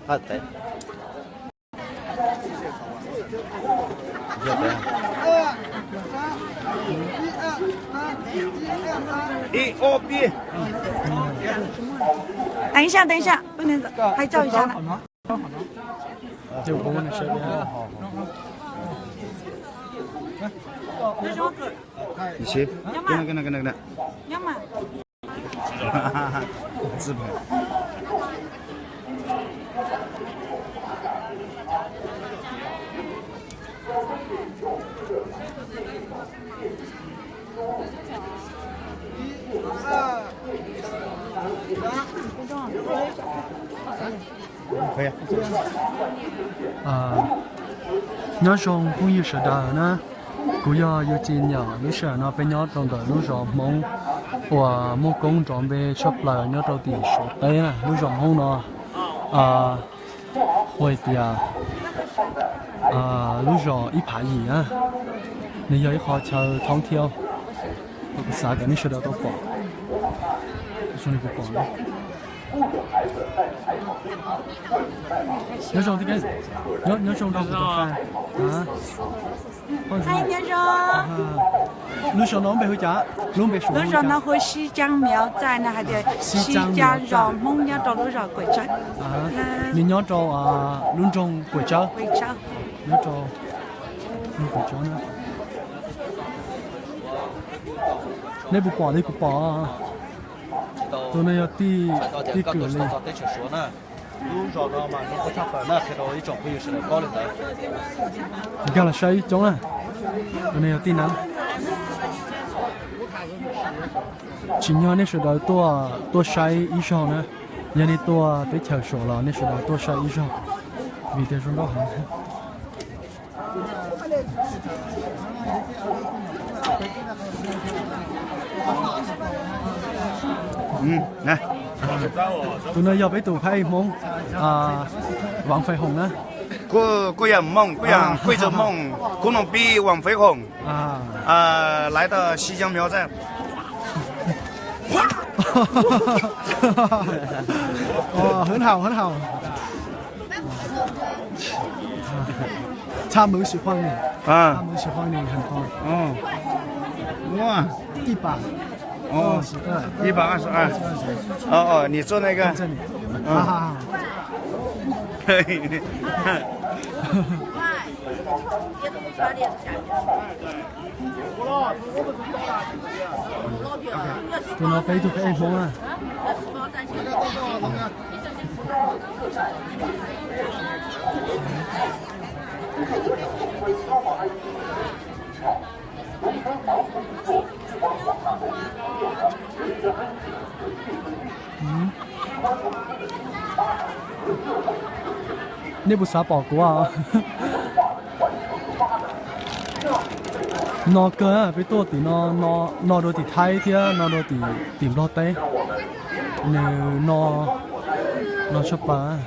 二等。 等一下，等一下，不能走，拍照一下呢。 你去，跟那个那个那个那。自拍。 Nyob zoo phooj ywg sawv daws na, kuv yog Yus Ci Nyom. Lub sij hawm no peb nyob rau ntawm lub zos Hmoob uas muaj koob nrov npe tshaj plaws nyob rau tim Suav teb na. Lub zos Hmoob no hu hais tias lub zos Ib Phav Yim na, nws yog ib qho chaw thoob thiab, kuv xav kom nej sawv daws tau pom. Nyob zoo, nyob zoo rau kuv tus fan. Lub zos no lub npe hu cas? Lub npe Suav no hu Xib Caab Miav Txaij no, hais tias Xib Caab zos Hmoob nyob rau lub zos Kuam Tsawb. Nws nyob rau lub nroog Kuam Tsawb. Nyob rau nroog Kuam Tsawb na. Nej puas pom li kuv pom? Tus no yog tij, tij kwm li. Nkag los saib ib coob na. Tus no yog tij Nab. Tsim nyog nej sawv daws tuaj, tuaj saib ib zaug na. Yog nej tuaj teb chaws Suav los nej sawv daws tuaj saib ib zaug, vim tias zoo nkauj heev. Tus no yog peb tus phab ej Hmoob, Vam Fais Hoom na. Kuj yog Hmoob, kuj yog Kuj Txawg Hmoob, kuv nom pib Vam Fais Hoom. Laiv tau Xib Caab Miav Txaij. Hwv haum, hwv haum. Tha meuv si huaj ni, tha meuv si huaj ni hwv haum. 一百。 哦，一百二十二。哦，哦，你坐那个。在这里。嗯。哈哈哈。可以。 Tus no peb tug phab ej Hmoob na. Nej puas xav pom kuv? No kawg, peb tuaj tim no, no dua tim Thaib thiab no dua tim Nplog teb. Nws no, no tshaj plaws.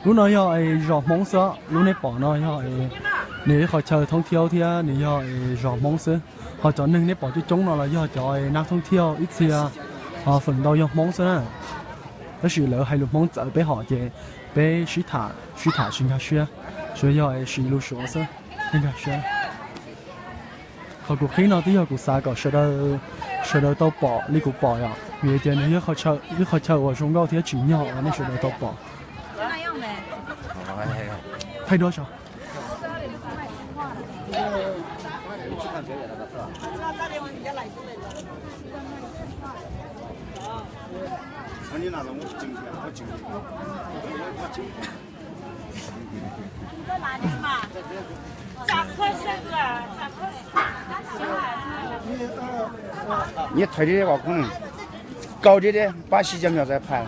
Lub no yog zos Hmoob xwb, lub nej pom no yog nws ib qhov chaw thoob thiab thiab nws yog zos Hmoob xwb. Ho cov neeg nej pom coob coob no los yog cov nab thoob thiab ib txhia, ho feem ntau yog Hmoob xwb na. Tab sis lawv hais lus Hmoob txawv peb hom ces peb sib tham, sib tham tsis nkag siab, tsuas yog siv lus Suav xwb thiaj nkag siab. Qhov kuv qhib no twb yog kuv xav kom sawv daws tau pom li kuv pom yom, vim tias nws yog ib qho chaw uas zoo nkauj thiab tsim nyog uas nej sawv daws tau pom. Thaij duab tso. Nyias thaiv deb deb kom koob, kau deb deb pab Xib Caab Miav Txaij phais.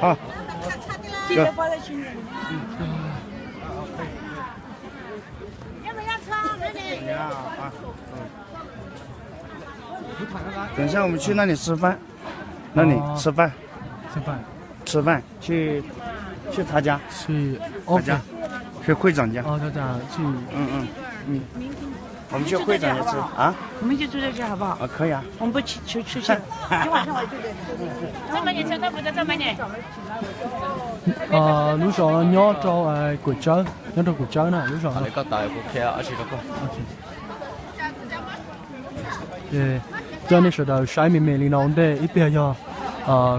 好，哥。等一下我们去那里吃饭，那里吃饭，吃饭，吃饭，去去他家，去他家，去会长家。哦，他家去。嗯嗯嗯，我们去会长家吃啊。我们就住在这好不好？啊，可以啊。我们不去出去了，今晚上我就在这。 Lub zos no nyob rau Kuam Tsawb, nyob rau Kuam Tsawb na lub zos. Coj nej sawv daws saib me me li no ua ntej, ib pliag yog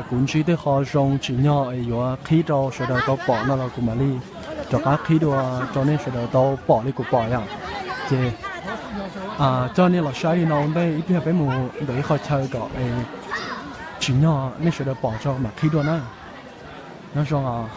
kuv ntsib tej qho zoo tsim nyog es yuav qhib rau sawv daws tau pom no los kuv mam li rov qab qhib dua rau nej sawv daws tau pom li kuv pom yom. Ces coj nej los saib li no ua ntej, ib pliag peb mus ntawm ib qho chaw kom tsim nyog nej sawv daws pom tso mam qhib dua na. Nyob zoo.